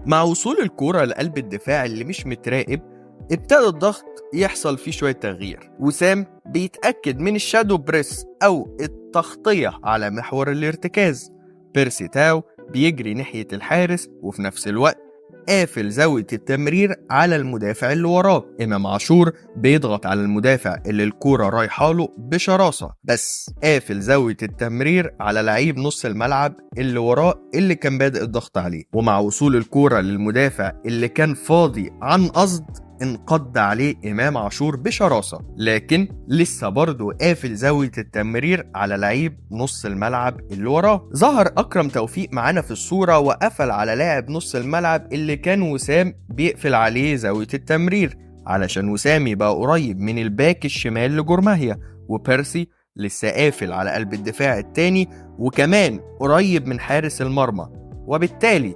مع وصول الكورة لقلب الدفاع اللي مش متراقب، ابتدى الضغط يحصل فيه شوية تغيير. وسام بيتأكد من ال shadow press أو التغطية على محور الارتكاز. بيرسي تاو بيجري ناحية الحارس، وفي نفس الوقت قافل زاوية التمرير على المدافع اللي وراه. إمام عاشور بيضغط على المدافع اللي الكورة رايحة له بشراسة، بس قافل زاوية التمرير على لعيب نص الملعب اللي وراه اللي كان بادئ الضغط عليه. ومع وصول الكورة للمدافع اللي كان فاضي عن قصد، انقض عليه إمام عاشور بشراسة، لكن لسه برضه قافل زاوية التمرير على لعيب نص الملعب اللي وراه. ظهر أكرم توفيق معانا في الصورة وقفل على لاعب نص الملعب اللي كان وسام بيقفل عليه زاوية التمرير، علشان وسام يبقى قريب من الباك الشمال لجورماهيا، وبيرسي لسه قافل على قلب الدفاع التاني وكمان قريب من حارس المرمى، وبالتالي